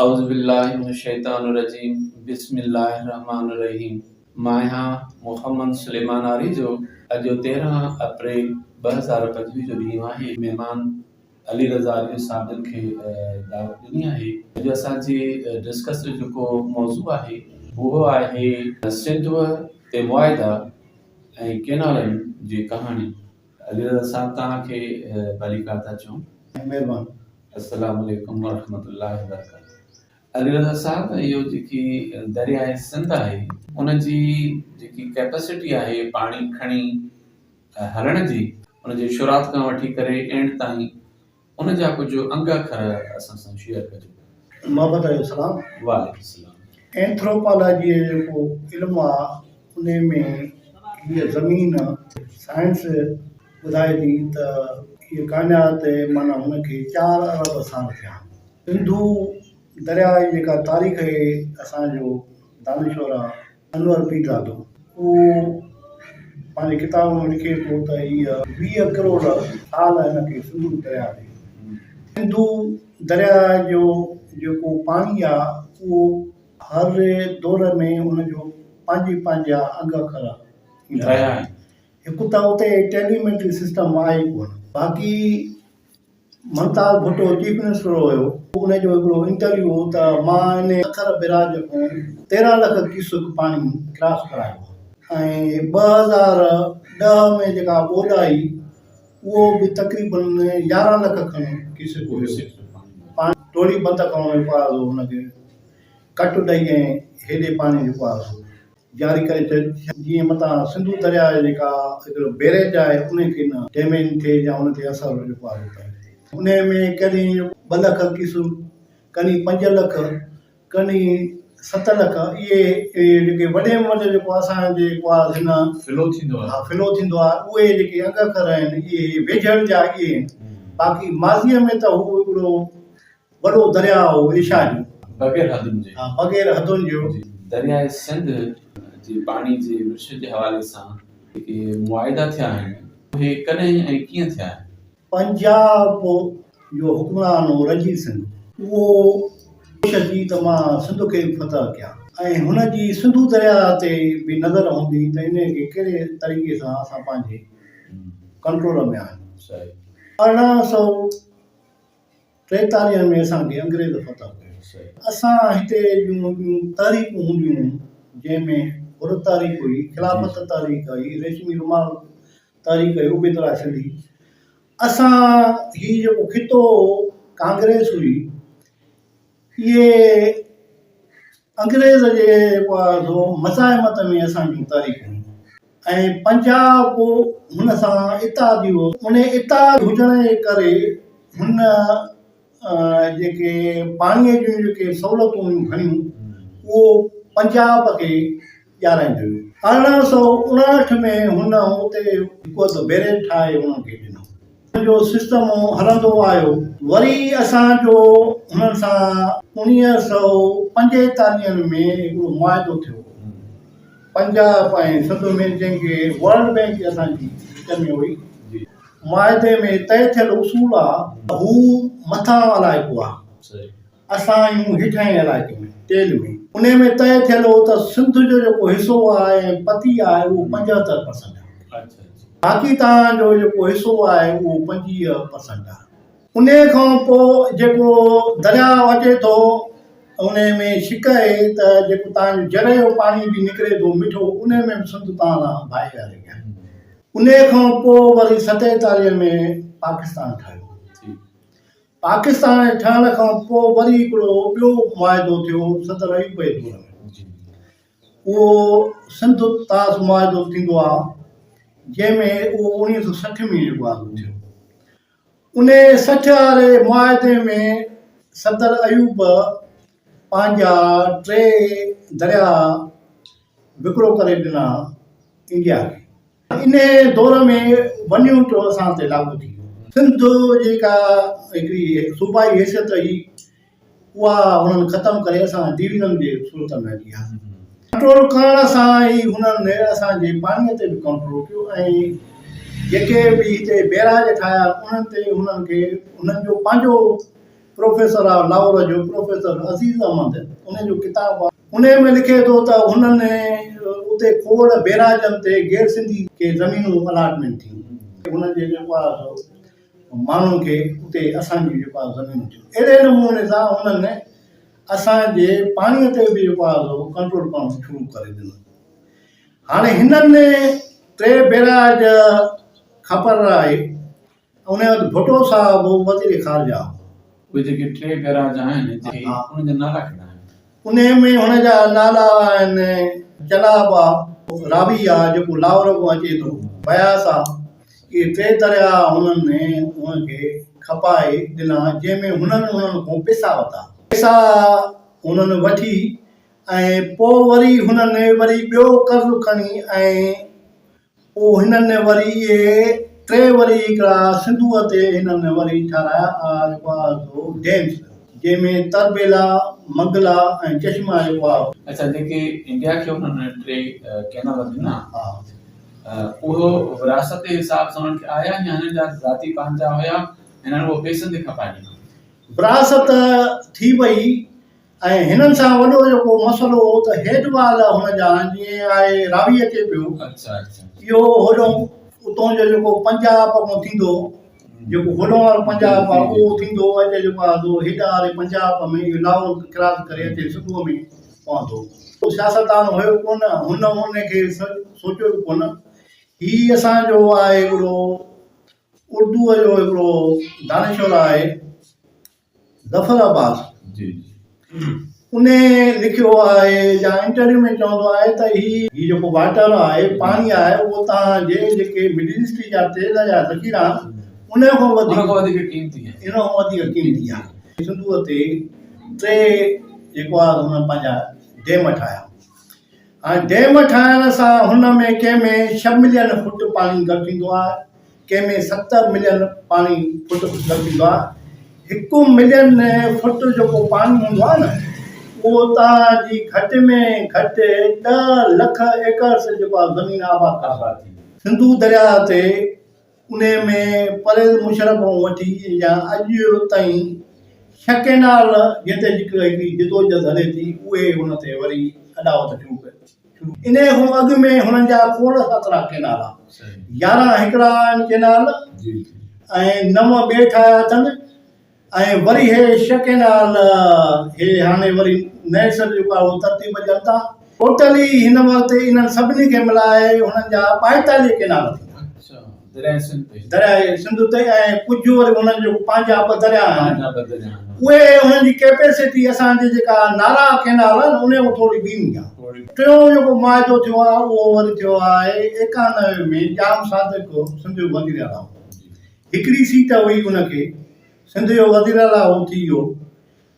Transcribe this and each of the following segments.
اعوذ بالله من الشيطان الرجيم بسم الله الرحمٰن الرحيم مان آهيان محمد سليمان آريجو اڄ 13 اپريل 2025 جو ڏينهن آهي مهمان علي رضا علي صاحب جن کي دعوت ڏني آهي اڄ اسان جي ڊسڪس جو جيڪو موضوع آهي اهو آهي سنڌوء تي معاهدا ۽ ڪينالن جي ڪهاڻي علي رضا صاحب توهان کي ڀليڪار ٿا چئون. مهربان. السلام عليڪم ورحمة الله وبرڪاته علي رضا صاحب اهو جيڪي درياء سنڌ آهي ان جي جيڪي ڪيپسٽي آهي پاڻي کڻي هلڻ جي ان جي شروعات کان وٺي ڪري اينڊ تائين ان جا ڪجهه انگ اکر اسان سان شيئر ڪجو. محبت جو سلام. وعليڪم السلام. اينٿروپالاجيء جو جيڪو علم آ انهي ۾ هيء زمين سائنس ٻڌائي ٿي ته هيء ڪائنات معنيٰ هن کي چار ارب سال ٿيا آهن. سنڌو درياء جي جيڪا تاريخ اهي اسان جو دانشور آ انور پيرزادو اهو پنهنجي ڪتاب ۾ لکي ٿو ته هيء 20 ڪروڙ سال هن کي سنڌو درياء کي سنڌو درياء جو جيڪو پاڻي آ اهو هر دور ۾ ان جو پنهنجي پنهنجا انگ اکر ايندا آهن. هڪ ته اتي ٽيليميٽري سسٽم آهي ئي ڪونه. باقي ممتاز ڀٽو چيف منسٽر هيو ان جو هڪڙو انٽرويو هو ته مان ان سکر بئراج کان 13 لک ڪيوسڪ پاڻي ڪراس ڪرايو آهي ۽ 2010 ۾ جيڪا ٻوڏ آئي اهو به تقريبن 11 لک کن ڪيوسڪ هيو پاڻي ٽوڙي بند کان ان کي ڪٽ ڏئي ۽ هيڏي پاڻي جيڪو آهي سو جاري ڪري ڇڏ جيئن متان سنڌو درياء جي جيڪا هڪڙو بيريج آهي ان کي نه ڊيميج ٿئي يا ان تي اثر جيڪو آهي پئي ان ۾ ڪڏهن ٻه لک ڪيسو ڪڏهن پنج لک ڪڏهن ست لک اهي جيڪي وڏي ۾ وڏو جيڪو اسان جي جيڪو آهي هن فلو ٿيندو آهي ها فلو ٿيندو آهي اهي جيڪي انگ اکر آهن اهي ويجهڙ جا اهي آهن باقي ماضيء ۾ ته هو هڪڙو وڏو درياء هو ايشيا جو. بغير حدن جي. ها بغير حدن جو. درياء سنڌ جي پاڻي جي ورڇ جي حوالي سان جيڪي معاهدا ٿيا آهن اهي ڪڏهن ۽ ڪيئن ٿيا آهن؟ پنجاب جو حڪمران هو رنجيت سنگهه اهو ڪوشش ڪئي ته مان سنڌ کي به فتح ڪيان ۽ هن جي سنڌو درياء تي به نظر هوندي ته انهي کي ڪهڙي طريقي سان اسان پنهنجي ڪنٽرول ۾ آڻيون. 1800 ٽيتاليهن ۾ اسان کي انگريز فتح ڪيو. اسان هتي جون ٻيون تحريڪون هونديون هيون، جنهن ۾ حر تحريڪ هئي، خلافت تحريڪ هئي، ريشمي رومال تحريڪ هئي، عبيد الله سنڌي. اسان هي جيڪو خطو هو، ڪانگريس هئي، اهي انگريز جي جيڪو آهي سو مزاحمت ۾ اسان جون تحريڪون هيون ۽ پنجاب هن سان اتحادي هو ان اتحاد هجڻ جي ڪري هن جيڪي پاڻي جون جيڪي سهولتون هيون گهڻيون اهو پنجاب کي ڏيارائيندو هيو 1859 ۾ هن اتي هڪ اڌ بيريج ٺاهي انهن کي ڏنو جو سسٽم هلندو آيو. وري اسان جو هنن سان اوڻيهه سئو پنجيتاليهن ۾ هڪڙو معاهدو ٿيو پنجاب ۽ سنڌ ۾ جنهن کي ورلڊ بئنڪ اسان جي وچ ۾ هئي. معاهدي ۾ طئي ٿيل اصول آ ته هو مٿان علائقو آ اسان آهيون هيٺاهين علائقي ۾ ٽيل ۾. انهي ۾ طئي ٿيل هو ته سنڌ جو جيڪو حصو آهي ۽ پتي آهي اهو 75 پرسنٽ آهي. باقي توهان جو جيڪو حصو آهي اهو 25 پرسنٽ آهي. انهي کان پوء جيڪو درياء اچي ٿو انهي ۾ شڪ آهي ته جيڪو توهان جو جر جو پاڻي به نڪري ٿو مٺو انهي ۾ به سنڌ توهان سان ڀائيواري آهي. انهي کان پوء وري 47 ۾ پاڪستان ٺهيو. پاڪستان جي ٺهڻ کان پوء وري هڪڙو ٻيو معاهدو ٿيو صدر ايوب جي دور ۾ اهو سنڌ طاس معاهدو ٿيندو آ جنهن ۾ اهو 1960 ۾ جيڪو آ ٿيو ان 60 واري معاهدي ۾ صدر ايوب پنهنجا ٽي درياء وڪرو ڪري ڏنا انڊيا کي انهيء دور ۾ ون يونٽ اسان تي لاڳو ٿي ويو. سنڌ جيڪا هڪڙي صوبائي حيثيت هئي، اها هنن ختم ڪري اسان ڊويزن جي صورت ۾ اچي وياسين. ڪنٽرول ڪرڻ سان ئي هنن اسان جي پاڻيء تي به ڪنٽرول ڪيو ۽ جيڪي به هتي بئراج ٺاهيا انهن تي هنن کي هنن جو پنهنجو. پروفيسر آ لاهور جو پروفيسر عزيز احمد ان جو ڪتاب آ ان ۾ لکي ٿو ته هنن اتي کوڙ بيراجن تي غير سنڌي کي زمينون الاٽمينٽ ٿيون هنن جي جيڪو آ سو ماڻهن کي اتي اسان جي جيڪو آ زمينون ٿيون اهڙي نموني سان هنن اسان جي پاڻي تي به جيڪو آ سو ڪنٽرول ڪرڻ شروع ڪري ڏنو. هاڻي هنن ٽي بيراج خبر آهي ان وقت ڀٽو صاحب وزير خارجه هو. اهي جيڪي ٽي بيراج آهن انهن جا نالا ڪهڙا آهن؟ انهي ۾ هن جا نالا آهن چناب آ، راوي آ جيڪو لاهور کان اچي ٿو، بياس آ، اهي ٽي درياء هنن هن کي کپائي ڏنا جنهن ۾ هنن انهن کان پئسا ورتا. پئسا هنن وٺي ۽ پوء وري هنن وري ٻيو قرض کڻي ۽ پوء هنن وري اهي ٽي وري هڪڙا سنڌوء تي هنن وري ٺارايا جيڪو آهي سو ڊيمس جنهن ۾ تربيلا، منگلا ۽ چشما جيڪو آهي. اڇا جيڪي انڊيا کي هنن ٽي ڪينال ڏنا اهو وراثت جي حساب سان انهن کي آيا يا هنن جا ذاتي پنهنجا هيا هنن اهو پئسن تي کپائي ڏنا. وراثت ٿي وئي ۽ هنن سان وڏو جيڪو مسئلو هو ته هيڊ وال هن جا جيئن آهي راوي اچي پيو اهو هوڏو اتون جو جيڪو پنجاب کان ٿيندو جيڪو هوڏو وارو پنجاب آهي اهو ٿيندو اچي جيڪو آهي سو هيڏا واري پنجاب ۾ اهو لاهور ڪراس ڪري اچي سنڌوء ۾ پوندو. سياستدان هيو ڪونه هن ان کي سوچيو به ڪونه هي اسان جو آهي هڪڙو اردوء جو هڪڙو دانشور آهي ظفر عباس جي انهي لکيو آهي يا انٽرويو ۾ چوندو آهي ته هي هي جيڪو واٽر آهي پاڻي آهي اهو توهان جي جيڪي مڊل ايسٽ جا تيل جا ذخيرا آهن ان کان وڌيڪ ان کان وڌيڪ قيمتي آهي ان کان وڌيڪ قيمتي آهي سنڌوء تي ٽي جيڪو آهي هن پنهنجا ڊيم ٺاهيا هاڻي ڊيم ٺاهڻ سان هن ۾ ڪنهن ۾ ڇهه ملين فوٽ پاڻي گڏ ٿيندو آهي ڪنهن ۾ ست ملين پاڻي فوٽ گڏ ٿيندو آهي هڪ ملين فوٽ جيڪو پاڻي هوندو آهي نه اهو توهان جي گهٽ ۾ گهٽ ڏهه لک ايڪڙس جيڪو آهي زمين آباد ڪري آباد ٿيندي. سنڌو درياهه تي انهي ۾ پرويز مشرف کان وٺي يا اڄ تائين ڇهه ڪئنال جنهن تي جيڪا هڪڙي جدوجھد هلي ٿي اهي ان تي وري اڏاوت شروع ڪئي انهي کان اڳ ۾ هنن جا کوڙ ساترا ڪئنال آ 11 هڪڙا آهن ڪئنال ۽ نو ٻئي ٺاهيا اٿن ۽ وري هي ڇهه ڪئنال هي هاڻي وري نئين سر جيڪو آهي اهو ترتيب ڏين ٿا. ٽوٽلي هن وقت انهن سڀني کي ملائي هنن جا 42 ڪئنال ٿيندا. درياء سنڌ تي ۽ ڪجهه وري هنن جو پنهنجا ٻه درياء آهن اهي هنن جي ڪيپيسٽي اسان جي جيڪا نارا ڪئنال آهي نه ان کان ٿوري ٻيڻي آهي. ٽيون جيڪو معاهدو ٿيو آهي اهو وري ٿيو آهي 91 ۾ ڄام صادق سنڌ جو وزيراعليٰ هو. هڪڙي سيٽ هئي ان کي سنڌ جو وزير اعليٰ هو ٿي ويو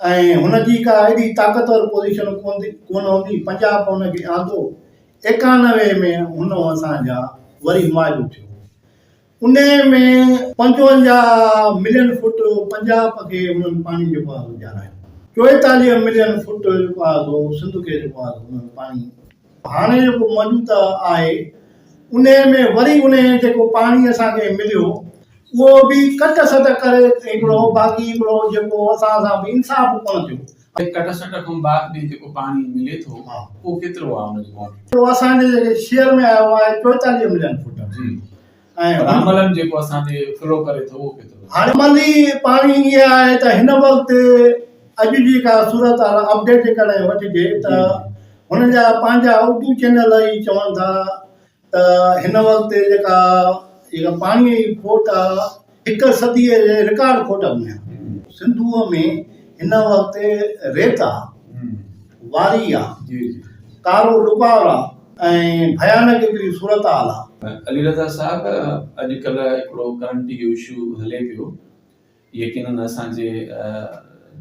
۽ هن جي ڪا ايڏي طاقتور پوزيشن ڪونه هوندي پنجاب هن کي آندو 91 ۾ هن اسان جا وري معاهدو ٿيو انهي ۾ 55 ملين فوٽ پنجاب کي هنن پاڻي جيڪو آهي ڏيارايو 44 ملين فوٽ جيڪو آهي سو سنڌ کي جيڪو آهي هنن پاڻي هاڻي جيڪو موجوده آهي انهي ۾ وري انهي جيڪو پاڻي اسان کي مليو اهو به ڪٽ سٽ ڪري هڪڙو باقي هڪڙو جيڪو اسان سان به انصاف ڪونه ٿيو. ڪٽ سٽ کان بعد به جيڪو پاڻي ملي ٿو اهو ڪيترو آهي ان جو ڪوانٽٽي؟ اهو اسان جي جيڪي شيئر ۾ آيو آهي 44 ملين فوٽ. جي پر عملن جيڪو اسان تي فلو ڪري ٿو اهو ڪيترو؟ هاڻي عملي پاڻي ائين آهي ته هن وقت اڄ جي ڪا صورتحال اپڊيٽ جيڪڏهن وٺجي ته هن جا پنهنجا اردو چينل ئي چون ٿا ته هن وقت جيڪا جيڪا پاڻي جي کوٽ آهي هڪ صديء جي رڪارڊ کوٽ ۾ آهي. سنڌوء ۾ هن وقت ريت آ، واري آ، ڪارو ڏڪار آ ۽ ڀيانڪ هڪڙي صورتحال آ. علي رضا صاحب اڄ ڪلهه هڪڙو ڪرنٽ اهو اشو هلي پيو يقينن اسان جي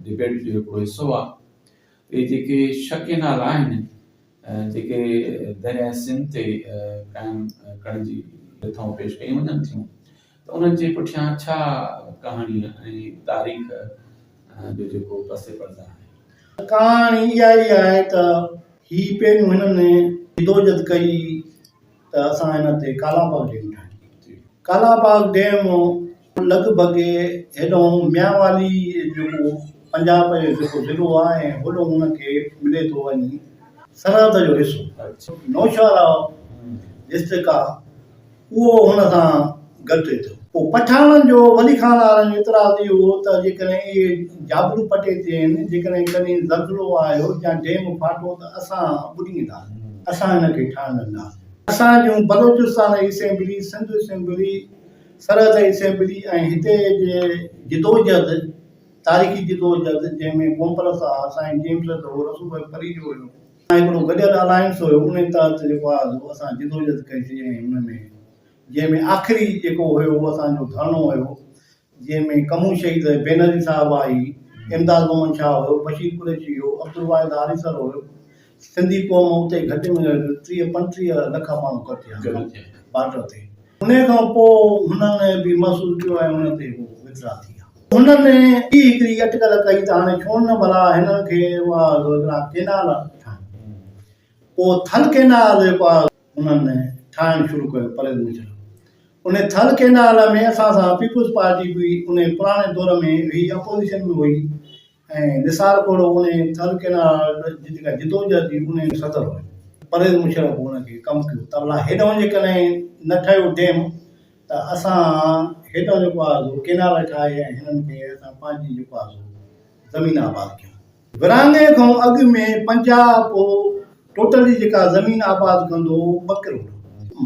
ڊبيٽ جو هڪڙو حصو آ ته اهي جيڪي شڪي نالا آهن جيڪي درياء سنڌ تي قائم ڪرڻ جي رٿائون پيش ڪيون وڃن ٿيون ته انهن جي پٺيان ڇا ڪهاڻي ۽ تاريخ جو جيڪو پس پرده آهي. ڪهاڻي اها ئي آهي ته هي پهريون هنن جدوجھد ڪئي ته اسان هن تي ڪالا باغ ڊيم ٺاهيون. ڪالا باغ ڊيم لڳ ڀڳ هيڏانهن ميانوالي جيڪو پنجاب جو جيڪو ضلعو آهي ۽ هوڏو ان کي ملي ٿو وڃي سرحد جو حصو نوشهره ڊسٽرڪٽ آ اهو هن سان گڏ ٿئي ٿو. پوء پٺاڻن جو ولي خان وارن جو اعتراض اهو هو ته جيڪڏهن اهي جابلو پٽي تي آهن، جيڪڏهن ڪڏهن زلزلو آيو يا ڊيم ڦاٽو ته اسان ٻڏي وينداسين، اسان هن کي ٺاهڻ نه ڏينداسين. اسان جون بلوچستان جي اسيمبلي، سنڌ اسيمبلي، سرحد جي اسيمبلي ۽ هتي جي جدوجهد، تاريخي جدوجهد جنهن ۾ قومپرست ها، سائين جيمس هو، رسول بخش پليجو هيو، هڪڙو گڏيل الائنس هيو انهي تحت جيڪو آهي سو اسان جدوجهد ڪئي سي ۽ ان ۾ جنهن ۾ آخري جيڪو هيو اهو اسان جو ڌرڻو هيو جنهن ۾ ڪمون شهيد بينظير صاحب آئي امداد محمد شاهه هيو بشير قريشي هيو عبدالواحد آريسر هيو سنڌي قوم اتي گهٽ ۾ گهٽ 30 35 لک ماڻهو گڏ ٿيا بارڊر تي انهي کان پوء هنن به محسوس ڪيو ۽ ان تي هو وٿرا ٿي ويا. هنن ٻي هڪڙي اٽڪل ڪئي ته هاڻي ڇو نه ڀلا هنن کي اها هڪڙا ڪينال ٺاهيون. پوء ٿل ڪينال جيڪو آهي هنن ٺاهڻ شروع ڪيو پرويز مشرف. انهي ٿل ڪينال ۾ اسان سان پيپلز پارٽي به انهي پراڻي دور ۾ هئي اپوزيشن ۾ هئي ۽ نثار کوڙو انهي ٿل ڪينال جي جيڪا جدوجهد هئي انهي جو صدر هيو. پرويز مشرف ان کي ڪم ڪيو ته ڀلا هيڏانهن جيڪڏهن نه ٺهيو ڊيم ته اسان هيڏانهن جيڪو آهي سو ڪينال ٺاهي ۽ هنن کي اسان پنهنجي جيڪو آهي سو زمين آباد ڪيون. ورهاڱي کان اڳ ۾ پنجاب ٽوٽلي جيڪا زمين آباد ڪندو هو ٻه ڪروڙ.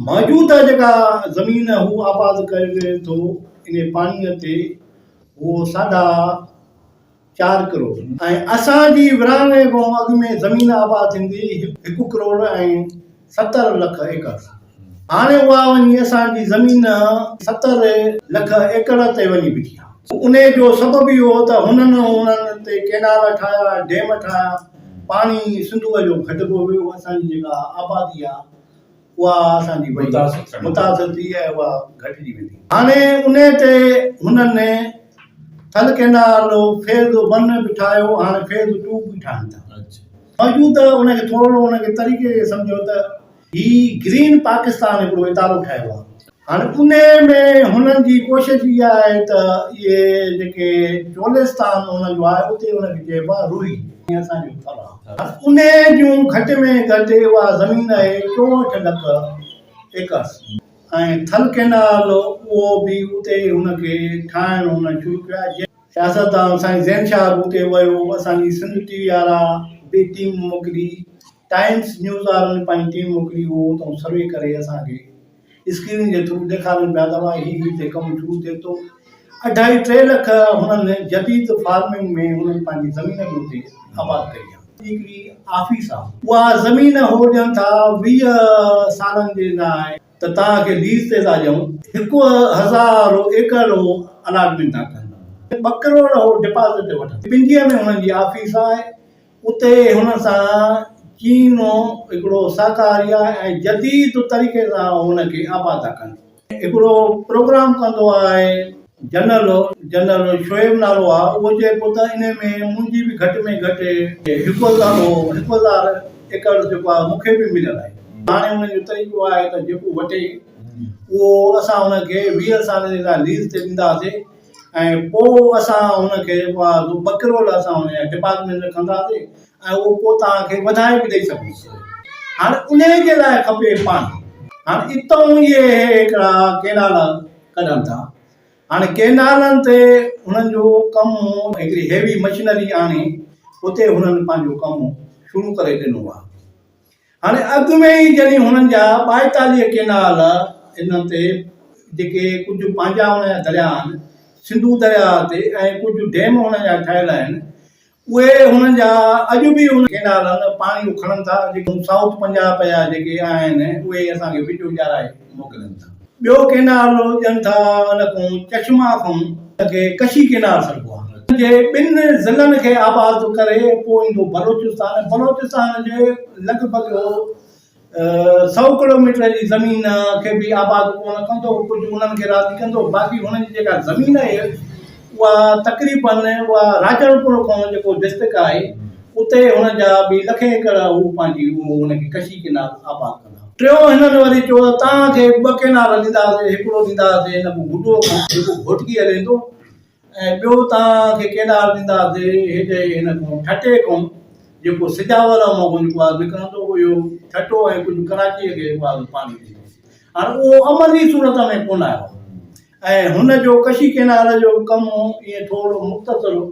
موجوده جيڪا زمين هو آباد ڪري ٿو انهي پاڻي تي اهو ساڍا چار ڪروڙ ۽ اسان جي ورهاڱي کان اڳ ۾ زمين آباد ٿيندي هڪ ڪروڙ ۽ 70 لک ايڪڙ هاڻي اها وڃي اسان جي زمين 70 لک ايڪڙ تي وڃي بيٺي آهي. انهي جو سبب اهو هو ته هنن انهن تي ڪينال ٺاهيا، ڊيم ٺاهيا، پاڻي سنڌوء جو گهٽبو ويو، اسان جي جيڪا آبادي آهي اها اسان جي وئي متاثر ٿي ۽ اها گهٽجي ويندي. هاڻي انهي تي هنن ٿل ڪينال فيز ون به ٺاهيو هاڻي فيز ٽو به ٺاهن ٿا. موجوده ان کي ٿورڙو ان کي طريقي کي سمجهو ته هي گرين پاڪستان هڪڙو ادارو ٺاهيو آهي. هاڻي انهي ۾ هنن جي ڪوشش اها آهي ته اهي جيڪي چولستان انهن جو آهي اتي ان کي چئبو آهي روهي جيئن اسان جو ٿر آهي. انهي جون گهٽ ۾ گهٽ اها زمين آهي 64 لک ايڪڙس ۽ ٿل ڪينال اهو به اتي هن کي ٺاهڻ هن شروع ڪيو آهي جنهن سياستدان سائين زين شاهه به اتي ويو اسان جي سنڌ ٽي وي وارا به ٽيم موڪلي ٽائمس نيوز وارن به پنهنجي ٽيم موڪلي اهو اتان سروي ڪري اسان کي اسڪرين جي ٿرو ڏيکارين پيا ته ڀائي هي هتي ڪم شروع ٿئي ٿو. اڍائي ٽي لک هنن جديد فارمنگ ۾ هنن پنهنجي زمين به اتي آباد ڪئي آهي. هڪڙي آفيس آهي اها زمين هو ڏين ٿا 20 سالن جي لاء ته توهان کي ليز تي ٿا ڏيون. 1000 ايڪڙ هو الاٽمينٽ ٿا ڪن. ٻه ڪروڙ هو ڊپازٽ وٺن. پنڊيء ۾ هنن جي آفيس آهي. اتي هن سان چين هڪڙو سهڪاري آهي ۽ جديد طريقي سان هن کي آباد ٿا ڪن. هڪڙو پروگرام ڪندو آهي جنرل جنرل شعيب نالو آهي اهو چئي پيو ته انهي ۾ منهنجي به گهٽ ۾ گهٽ هڪ هزار ايڪڙ جيڪو آهي مون کي به مليل آهي. هاڻي انهن جو طريقو آهي ته جيڪو وٺي اهو اسان ان کي 20 سالن جي لاء ليز تي ڏينداسين. ۽ پوء اسان هن کي جيڪو آهي سو ٻه ڪروڙ اسان هن جا ڊپارٽمينٽ ۾ رکنداسين ۽ اهو پوء توهان کي وڌائي به ڏئي سگهون ٿا. هاڻي انهي جي لاء کپي پاڻي. هاڻي اتئون اهي هڪڙا ڪينال ڪڍن ٿا. هاڻي ڪينالن تي هنن جو ڪم هڪڙي هيوي مشنري آڻي اتي هنن پنهنجو ڪم شروع ڪري ڏنو آهي. هاڻي اڳ ۾ ئي جڏهن هنن جا 42 ڪينال انهن تي جيڪي ڪجهه پنهنجا هن جا درياء آهن سنڌو درياء تي ۽ ڪجهه ڊيم هنن جا ٺهيل آهن اهي هنن جا اڄ به هن ڪينالن پاڻي اهو کڻن ٿا جيڪي سائوٿ پنجاب جا جيڪي آهن اهي اسان کي وچ وچارائي موڪلين ٿا. ٻيو ڪينال ڏين ٿا ان کان چشما کان ان کي ڪشي ڪينال سڏبو آهي. جي ٻن ضلعن کي آباد ڪري پوء ايندو بلوچستان بلوچستان جي لڳ ڀڳ سئو ڪلوميٽر جي زمين کي به آباد ڪونه ڪندو ڪجهه انهن کي راضي ڪندو باقي هنن جي جيڪا زمين آهي اها تقريبن اها راجڻپور کان جيڪو ڊسٽرڪٽ آهي اتي هن جا به لکين ايڪڙ هو پنهنجي اهو ان کي ڪشي ڪينال آباد ڪندا. ٽيون هنن وري چيو ته توهان کي ٻه ڪينال ڏينداسين هڪڙو ڏينداسين هن کان گڊو کان جيڪو گهوٽڪي هلي ايندو. ۽ ٻيو توهان کي ڪينال ڏينداسي هيڏي هن کان ٺٽي کان جيڪو سجاول مان جيڪو آهي نڪرندو اهو ٺٽو ۽ ڪجهه ڪراچيء کي جيڪو آهي پاڻي ڏيندو. هاڻي اهو عملي صورت ۾ ڪونه آيو ۽ هن جو ڪشي ڪينال جو ڪم ائين ٿورو مختصر هو،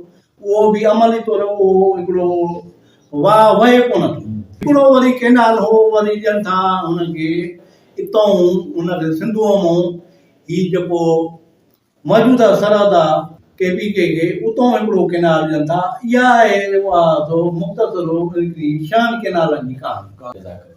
اهو به عملي طور اهو هڪڙو واهه وهي ڪونه ٿو. هڪڙو وري ڪينال هو وري ڏين ٿا هن کي اتئون هن کي سنڌوء مان هي جيڪو موجوده سرحد آ ڪي پي ڪي کي اتئون هڪڙو ڪينال ڏين ٿا. اها آهي اها سو مختصر هڪڙي شهن ڪينالن جي ڪهاڻي. جزاڪ الله.